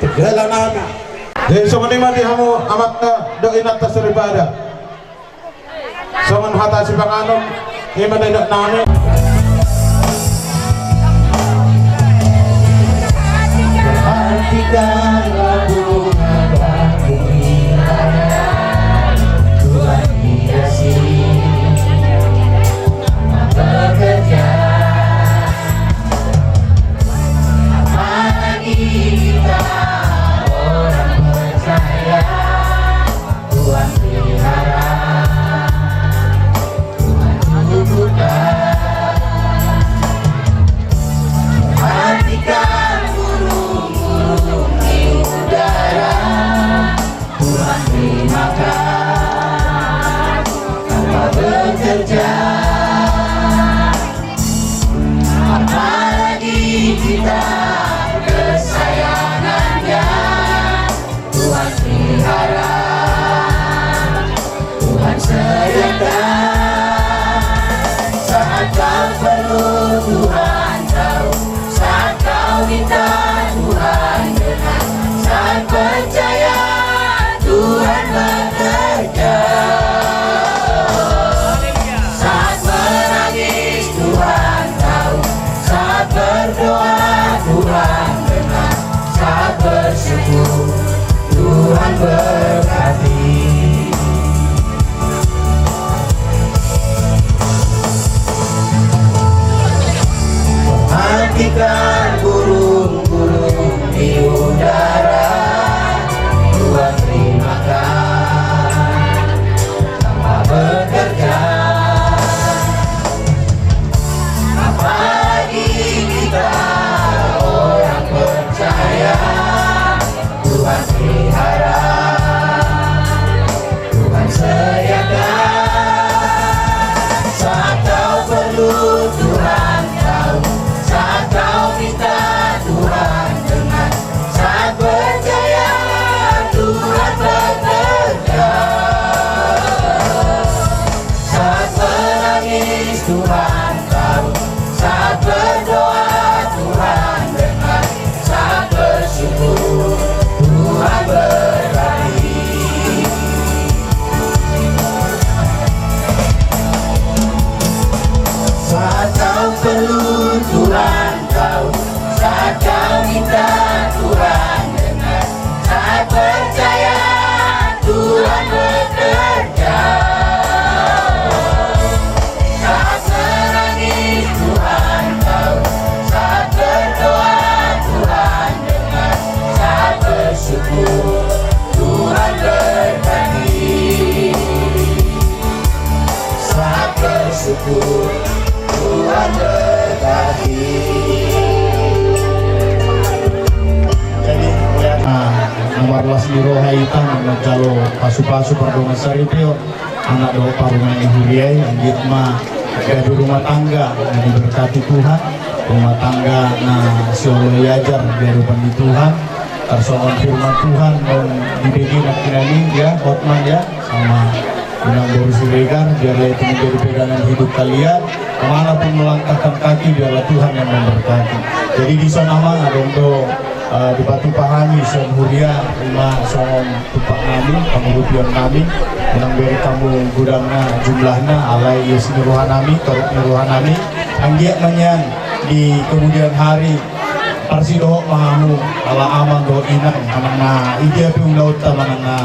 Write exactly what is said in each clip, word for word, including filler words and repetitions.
Dalanami. Jadi songon i ma di hamu amanta dohot inanta soripada. Songon hata sipanganon, i ma didok nami. Perhatikanlah bunga bangku ini, Tuhan dikasih bekerja. Apalagi kita orang percaya, Tuhan pelihara, Tuhan cukupkan. Perhatikan burung-burung di udara, Tuhan beri makan tanpa bekerja. Apalagi kita kesayangannya, Tuhan pelihara, Tuhan sediakan. Saat kau perlu, Tuhan tahu. Saat kau minta, Tuhan dengar. Saat percaya, Tuhan bekerja. Saat menangis, Tuhan tahu. Saat berdoa, Tuhan dengar. Saat bersyukur, Tuhan berkati. Perhatikan burung-burung di udara, Tuhan beri makan tanpa bekerja. Apalagi kita orang percaya, Tuhan pelihara, Tuhan sediakan. Saat kau perlu, Tuhan tahu. Saat kau minta, Tuhan dengar. Saat percaya, Tuhan bekerja. Saat menangis, Tuhan tahu. Saat berdoa, Tuhan dengar. Saat bersyukur, Tuhan berkati. Saat kau perlu, Tuhan tahu. Saat kau minta, Tuhan dengar. Saat percaya, Tuhan bekerja. Saat menangis, Tuhan tahu. Saat berdoa, Tuhan dengar. Saat bersyukur, Tuhan berkati. Saat bersyukur, Tuhan berkati. Jadi, ya. Ah, na marlas ni roha hita, manjalo pasu-pasu pardongansaripeon on. Anak dohot parumaen ni huria i, anggiat ma gabe rumah tangga na diberkati Tuhan, rumah tangga na siolo iajar di adopan ni Tuhan. Tarsongon firman Tuhan naung dibege nangkinan i, ya, Hotman, ya, sama Inang Boru Siregar, biarlah itu menjadi pegangan hidup kalian. Kemana pun melangkahkan kaki, biarlah Tuhan yang memberkati. Jadi di son, Amang, adong do, eh, dipatupa hami sian huria, ima songon tumpaknami, pangurupionnami, unang bere hamu godangna jumlahna, alai ia si ni rohanami, torop ni rohanami, anggiat ma nian di kemudian hari, parsidohot ma hamu, ala amang dohot inang, manang na i dia pe ulaonta, manang na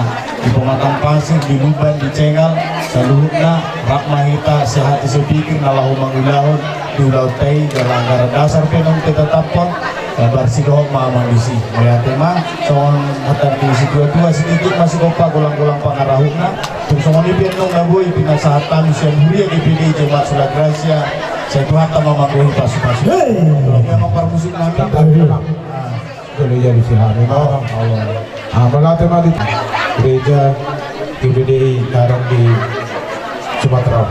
di pematang pasir, di Lumban, di Cengal, saluhutna, rap ma hita sehati sepikir na laho mangulahon di ulaonta i, jala anggaran dasar pe naung tetetaphon, eh, parsidohot ma amang disi. Mauliate ma, songon hata ni situa-tua, sititik ma sigompa, golang-golang pangarahutna. Tung songon i pe annon na boi pinasahat hami sian huria D P D Jemaat Sola Gratia, sai Tuhanta ma manggohi pasu-pasu. Hei! Ia ma parmusiknami. Hei! Ah. Jolo ia di si hami ma. Oh. Allah. Ah, mauliate ma di gereja G B D I na adong di Sumatera.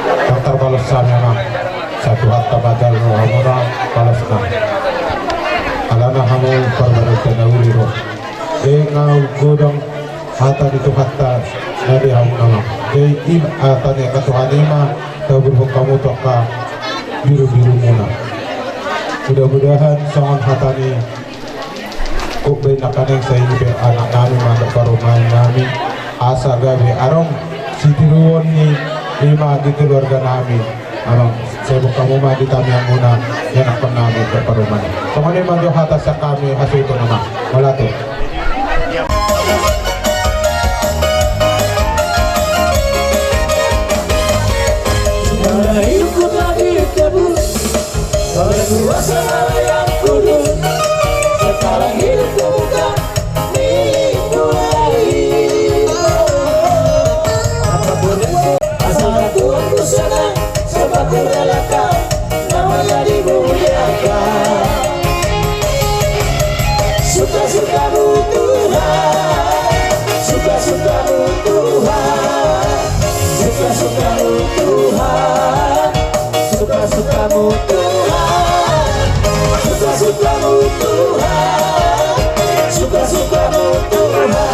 Dang tarbalos hami, Amang. Sai Tuhanta ma jalo rohamuna, balosna. Alana hamu parbaransa na uli ro. Nunga godang hata ni Tuhanta na di hamu, Amang. Jadi i ma hata ni angka Tuhan i ma taboan hamu tu angka birubiru muna. Mudah-mudahan songon hata ni Hubaen nangkaning sai i pe anak nami ma dohot parumaen nami, asa gabe adong sitiruon ni i ma di keluarga nami. Amang, sai boan hamu ma di tangiangmuna, ianakhon nami dohot parumaen. Songon i ma jo hata sian hami, hasuhuton, amang. Mauliate. Sekarang hidupku lagi kebut. Kalau dua saudara yang kudus, sekarang hidupku bukan milikku lagi. Apapun itu, asal Tuhanku senang, sebab ku relakan namanya dimuliakan. Suka-sukamu Tuhan, suka-sukamu Tuhan, suka-sukamu Tuhan. Suka-sukamu Tuhan, suka-sukamu Tuhan, suka-sukamu Tuhan,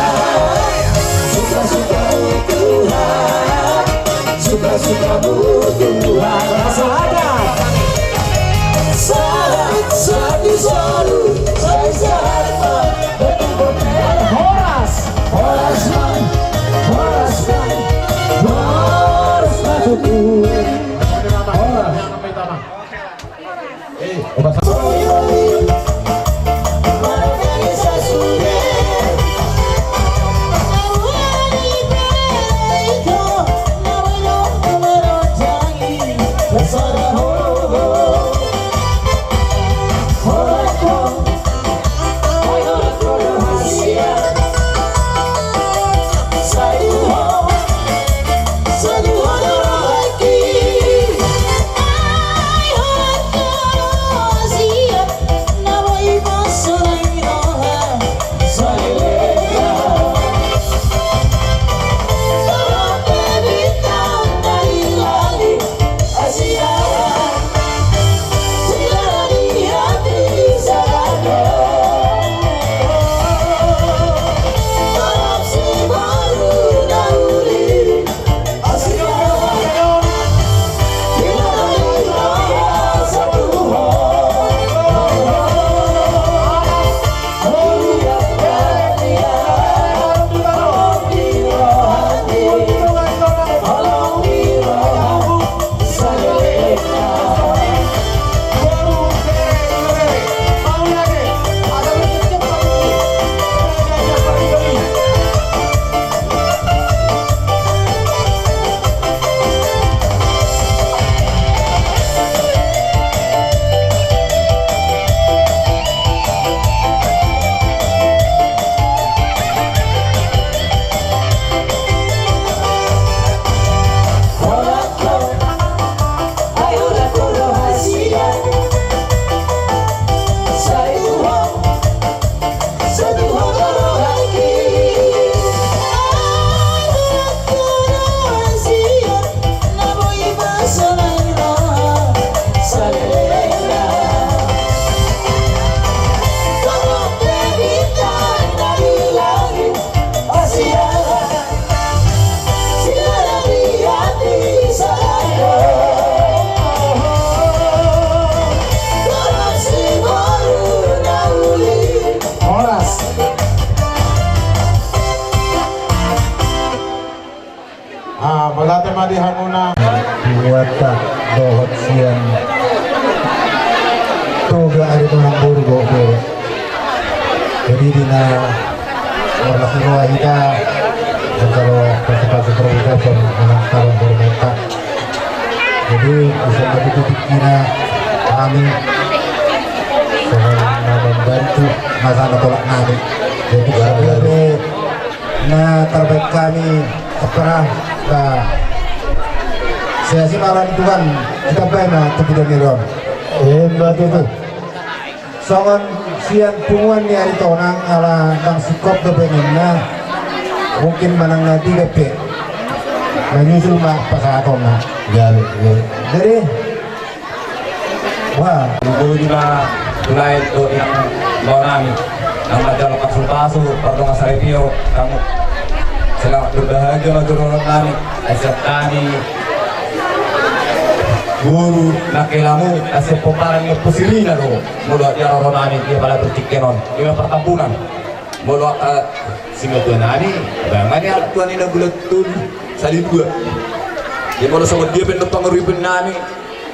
suka-sukamu Tuhan, suka-sukamu Tuhan. Rasa ada. Sahat, sahat di solu, sahat, sahat, sahat. Horas, horas, man, horas, man, horas, man. Horas. Horas. Ah, mauliate ma di hamuna. Di Batak dohot sian Toga Aritonang Borgo be. Jadi di na marlas ni roha hita, mencari partisipasi terbuka sama anak calon borumenta. Jadi bisa begitu pikirnya kami sama membantu masa tolak nami. Jadi, ya, ya, ya. Na tarbaen hami ampara, ba, sai asi ma roha ni Tuhan, ditambai ma tu bidang ni roha. Emma tutu. Songon sian punguan ni Aritonang ala ndang singkop dope ninna, mungkin manang na tiga pe. Manyusul ma pasahatonna. Ya, ya. Jadi, wah. Budi ma tu lae dohot inang bao nami. Nang manjalo pasupasu, pardongan saripeon, hamu. Selamat berbahagia ma tu dohonon nami. Ai sian hami. Guru nangkin hamu, asa pomparan ni ompu sirina do. Molo di haroro nami di apala bertiken on, ima perkampungan. Molo angka simatua nami, bangani anak tua ni na bulan tolu, sali dua. Jadi molo songon dia pe do pangurupion nami,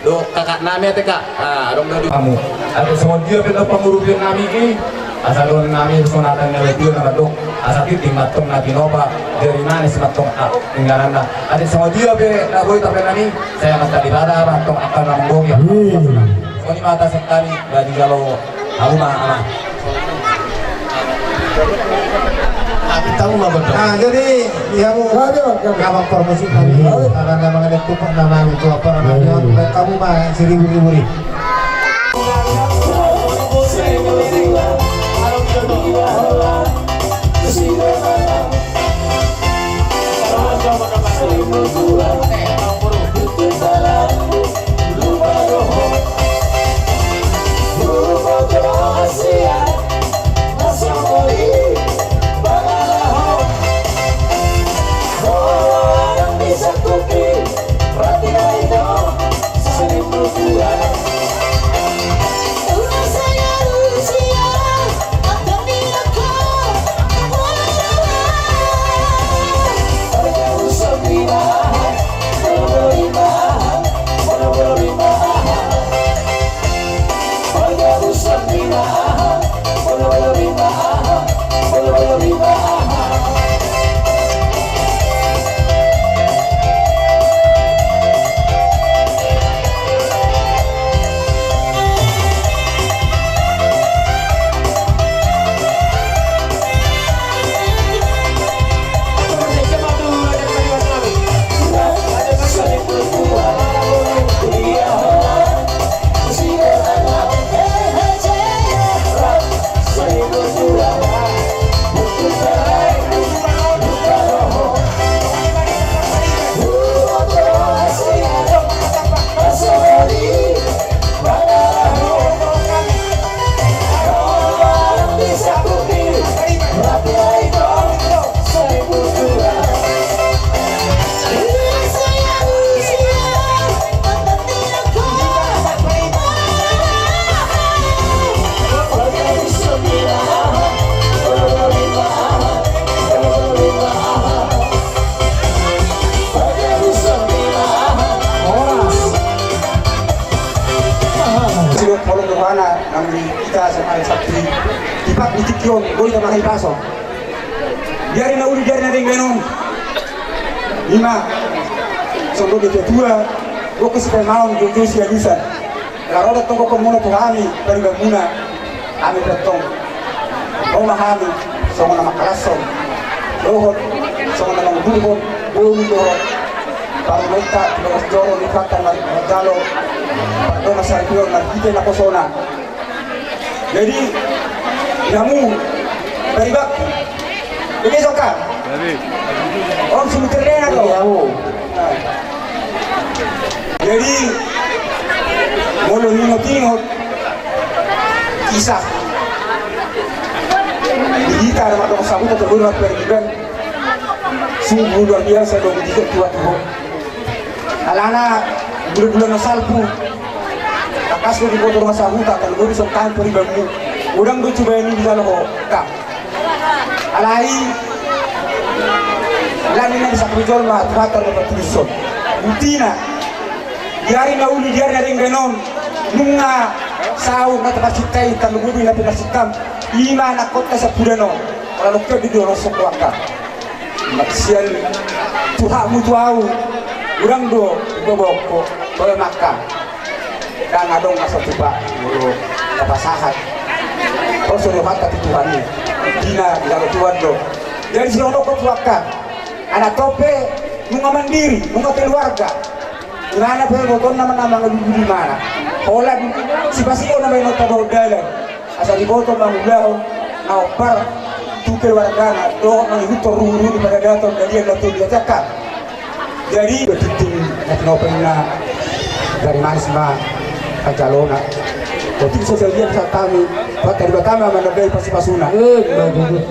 do kakak nami ate kak, ah, adong do di hamu. Ate songon dia pe do pangurupion nami i, asa dohonon nami songon hata ni na tua na mandok, asa tintin ma antong na tinopa, jari manis ma antong, ah, ingananna. Ate songon dia pe na boi tape nami, sai angka tali bada ma antong angka na manggohi. Hmm. Songon i ma hata sian hami, ba dijalo hamu ma, ama. Hami tahu ma betul. Nah, jadi dia mau gamal promosi tadi. Karena memang ada tupak namanya itu apa namanya? Baik, kamu mah seribu-ribu nih. Sidok polong rohana nang di hita sian ari Sabtu. Tipak di tingki on, boi hita marhahipason. Di ari na uli, di ari na denggan on. Ima, songon dok ni tua-tua, gok sipaima on, joujou sialusan. Laho do tong gokhon muna tu hami, paribanmuna, hami pe tong. Ro ma hami, songon na mangkalashon. Dohot, songon na manguburhon, bolu dohot. Parumaenta, tu bagas joro ni Tuhanta marjalo. Dongan saripeon, marhite naposona. Jadi, di hamu, paribanku. Bege soka? Jadi. Om sumuter dena do. Jadi, hamu. Nah. Jadi, molo ingot-ingot kisah di hita na mardongan sahuta tu guru na pariban, sungguh luar biasa do di tua tu ho. Alana, bulan-bulan na salpu, tangkas do diboto dongan sahuta, tarlumobi songon hami paribanmu. Godang do cuba ni dijalo ho, ka. Alai, alani na disangkapi jolma, Tuhanta do patulushon. Buktina, di ari na uli, di ari na denggan on, nunga saur na taparsinta i, tarlumobi na pinarsintam, ima anakkonta siampudan on, ora lokke di dua rosok wangka. Sian tu hakmu tu au, godang do, ibobohon ho, bole mangka. Ndang adong asa tupa, molo tapasahat. Poso do hata tu Tuhan i. Dina, dijalo Tuhan do. Jadi, songon on do tu angka. Anak tope, nunga mandiri, nunga keluarga. Imana pe ibotonna ma na mangalului imana. Holan, sipasionta ma inanta dohot dalan. Asa diboto mangulahon na hombar tu keluargana, dohot mangihuthon ruhut-ruhut ni paradaton, dalihan na tolu, ate angka. Jadi, tintin na tinopa ninna, jari manis ma panjalona. Tontu so sadia sahat hami, Tuhanta Debata ma manambai pasupasuna. Eh, bagus.